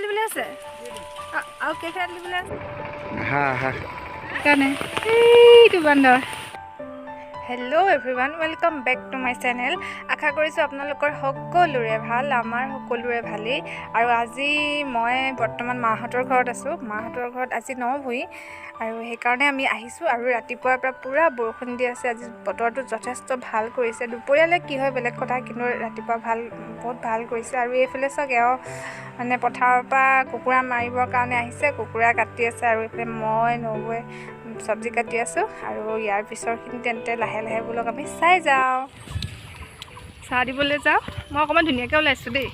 দিবলৈ আছে আৰু কেইফেৰা দিবলৈ আছে। হা হা। সেইকাৰণে এইটো বান্দৰ। Hello everyone, welcome back to my channel. আশা কৰিছোঁ আপোনালোকৰ সকলোৰে ভাল, আমাৰ সকলোৰে ভালেই। আৰু আজি মই বৰ্তমান মাহঁতৰ ঘৰত আছোঁ। মাহঁতৰ ঘৰত আজি ন-ভূঁই আৰু সেইকাৰণে আমি আহিছোঁ। আৰু ৰাতিপুৱাৰ পৰা পূৰা বৰষুণ দি আছে। আজি বতৰটো যথেষ্ট ভাল কৰিছে। দুপৰীয়ালৈ কি হয় বেলেগ কথা, কিন্তু ৰাতিপুৱা ভাল, বহুত ভাল কৰিছে। আৰু এইফালে চাওক, এওঁ মানে পথাৰৰ পৰা কুকুৰা মাৰিবৰ কাৰণে আহিছে, কুকুৰা কাটি আছে। আৰু এইফালে মই নবৌৱে চব্জি কাটি আছোঁ। আৰু ইয়াৰ পিছৰখিনি তেন্তে লাহে লাহে বোলক আমি চাই যাওঁ। চাহ দিবলৈ যাওঁ। মই অকণমান ধুনীয়াকৈ ওলাইছোঁ দেই।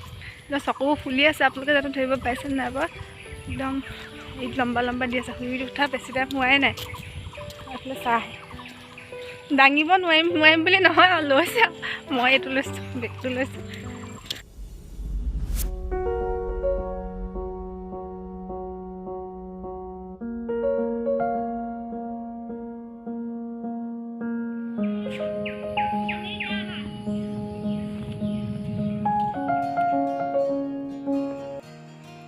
একদম চকু ফুলি আছে, আপোনালোকে জানো ধৰিব পাৰিছে নাই বাৰু। একদম এই লম্বা লম্বা দি আছে। শুই উঠা বেছি টাইম হোৱাই নাই। এইফালে চাহ দাঙিব নোৱাৰিম নোৱাৰিম বুলি নহয় আৰু লৈছে। মই এইটো লৈছোঁ, বেগটো লৈছোঁ।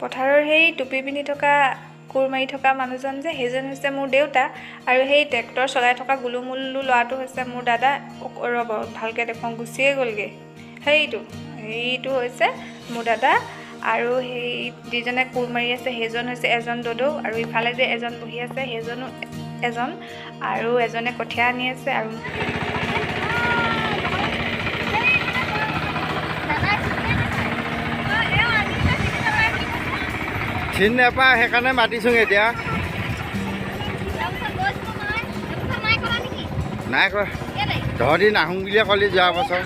পথাৰৰ সেই টুপি পিন্ধি থকা কোৰ মাৰি থকা মানুহজন যে, সেইজন হৈছে মোৰ দেউতা। আৰু সেই ট্ৰেক্টৰ চলাই থকা গুলুমুলু ল'ৰাটো হৈছে মোৰ দাদা। ৰ'ব ভালকৈ দেখোঁ, গুচিয়ে গ'লগৈ। সেইটো হৈছে মোৰ দাদা। আৰু সেই যিজনে কোৰ মাৰি আছে সেইজন হৈছে এজন দদৌ। আৰু ইফালে যে এজন বহি আছে সেইজনো এজন। আৰু এজনে কঠীয়া আনি আছে। আৰু চিনি নাপায়, সেইকাৰণে মাতিছোঁ এতিয়া। নাই কোৱা, তহঁতি নাহোঁ বুলিয়ে ক'লি যোৱা বছৰ।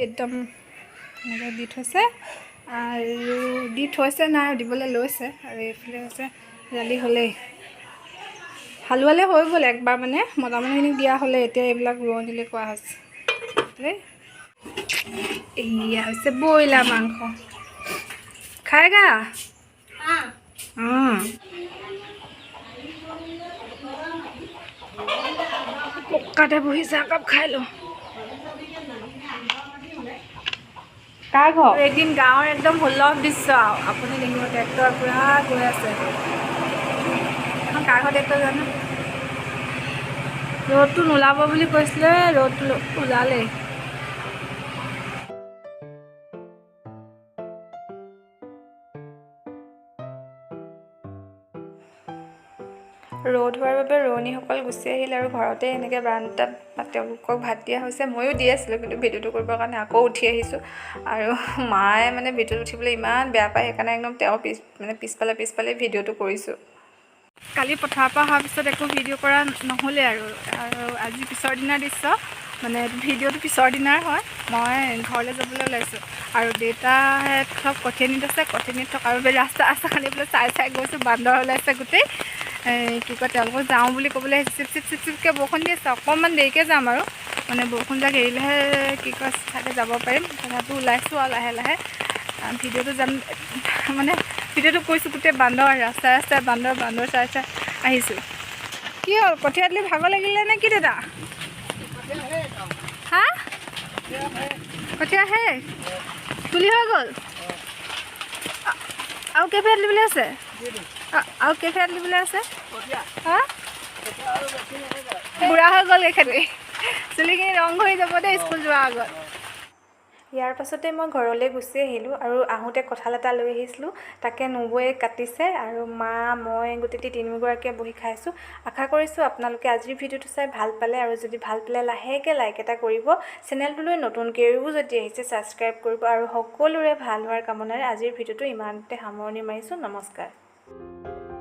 একদম এনেকৈ দি থৈছে আৰু দি থৈছে নাই দিবলৈ লৈছে। আৰু এইফালে হৈছে দালি হ'লেই, হালোৱালে হৈ গ'ল একবাৰ, মানে মতা মানুহখিনিক দিয়া হ'লে। এতিয়া এইবিলাক ৰোৱনীলৈ কোৱা হৈছে। এয়া হৈছে ব্ৰইলাৰ মাংস। খায়গা। পকাতে বহি চাহকাপ খাই লওঁ। কাৰ ঘৰ? এদিন গাঁৱৰ একদম সুলভ দৃশ্য আৰু আপুনি দেখিব ট্ৰেক্টৰ পূৰা গৈ আছে। এখন কাৰ ঘৰ ট্ৰেক্টৰ জানো? ৰ'দটো নোলাব বুলি কৈছিলে, ৰ'দটো ওলালেই। ৰ'দ হোৱাৰ বাবে ৰোৱনীসকল গুচি আহিল আৰু ঘৰতে এনেকৈ বাৰাণ্ডাত তেওঁলোকক ভাত দিয়া হৈছে। ময়ো দি আছিলোঁ, কিন্তু ভিডিঅ'টো কৰিবৰ কাৰণে আকৌ উঠি আহিছোঁ। আৰু মায়ে মানে ভিডিঅ'ত উঠিবলৈ ইমান বেয়া পায়, সেইকাৰণে একদম তেওঁ পিছফালে পিছফালে ভিডিঅ'টো কৰিছোঁ। কালি পথাৰৰ পৰা অহাৰ পিছত একো ভিডিঅ' কৰা নহ'লে আৰু। আৰু আজি পিছৰ দিনাৰ দৃশ্য, মানে ভিডিঅ'টো পিছৰ দিনাৰ হয়। মই ঘৰলৈ যাবলৈ ওলাইছোঁ আৰু দেউতাহঁত চব কঠীয়ানিত আছে। কঠীয়ানিত থকাৰ বাবে ৰাস্তা খালি বোলে চাই চাই গৈছোঁ, বান্দৰ ওলাইছে গোটেই। এই কি কয়, তেওঁলোকক যাওঁ বুলি ক'বলৈ চিপ চিপ চিপ চিপকৈ বৰষুণ দি আছে। অকণমান দেৰিকৈ যাম আৰু, মানে বৰষুণ যাক এৰিলেহে কি কয় চাগে যাব পাৰিম। তথাপিও ওলাইছোঁ আৰু লাহে লাহে। ভিডিঅ'টো যাম মানে ভিডিঅ'টো কৈছোঁ, গোটেই বান্দৰ ৰাস্তাই ৰাস্তাই বান্দৰ বান্দৰ চাই চাই আহিছোঁ। কি হ'ল, কঠীয়া তুলি ভাগৰ লাগিলে নে কি দাদা? হা, কঠীয়া হে তুলি হৈ গ'ল? আৰু কেইফেৰা তুলিবলৈ আছে? আৰু কেইফেৰা তুলিবলৈ আছে? হা, বুঢ়া হৈ গ'ল এইখিনি, চুলিখিনি ৰং হৈ যাব দেই স্কুল যোৱাৰ আগত। ইয়াৰ পাছতে মই ঘৰলৈ গুচি আহিলোঁ আৰু আহোঁতে কঁঠাল এটা লৈ আহিছিলোঁ, তাকে নবৌয়ে কাটিছে আৰু মা মই গোটেই তিনিগৰাকীয়ে বহি খাইছোঁ। আশা কৰিছোঁ আপোনালোকে আজিৰ ভিডিঅ'টো চাই ভাল পালে। আৰু যদি ভাল পালে লাহেকৈ লাইক এটা কৰিব, চেনেলটোলৈ নতুনকৈও যদি আহিছে ছাবস্ক্ৰাইব কৰিব। আৰু সকলোৰে ভাল হোৱাৰ কামনাৰে আজিৰ ভিডিঅ'টো ইমানতে সামৰণি মাৰিছোঁ। নমস্কাৰ। আহিছোঁ।